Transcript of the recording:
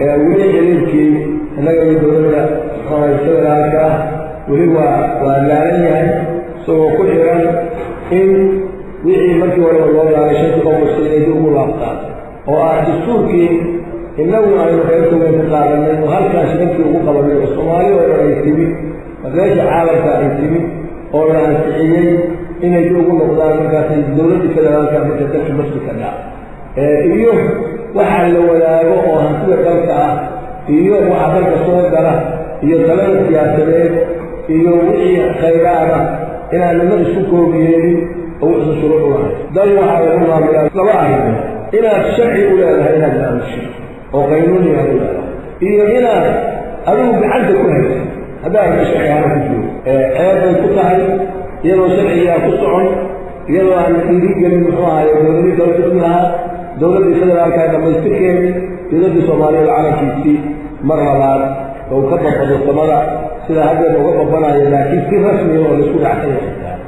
Weli xiriirkii innaga iyo dowladda federaalka ah weli waa laalan yahay, isagoo ku xiran in wixii markii horeba loo laabay 5-tii August inay dib ugu laabtaan, oo ah dastuurkii innagu aynu qaybta weyn ka qaadanay oo halkaas shirarkii ugu qabanay oo Soomaali oo dhan ay timi, beesha caalamka ay timi oo la ansixiyey, inay dib ugu noqdaan. Markaasay dowladdii federaalka marka dalka masri ka dhac iyo waxa la wadaago oo hantida dalka ah iyo waxa dalka soo gala iyo talada siyaasadeed iyo wixii khayraada inaan nima isku koob yeelin oo wuxuusa shuruuc u lahay. Dal waxaa lagu maamulaa laba arrimood: inaad sharci u leedahay inaad maamusho oo qaynuuni aad u leedahay, iyo inaad adigu gacanta ku hayso haddaad rabto sharci ahaan ku joogo. Ceeb bay ku tahay iyadoo sharcigii aan ku socon, iyadoo aan la dhiirigelin muxuu ahaye dowladii kala dhismi lahaa, dowladdii federaalka dhamaystirkeedii, dowladdii Soomaaliyeed calankiisii mar labaad oo ka babado samada sida haddeer uga babanayo, laakiin si rasmiya oo laisku raacsan yahay.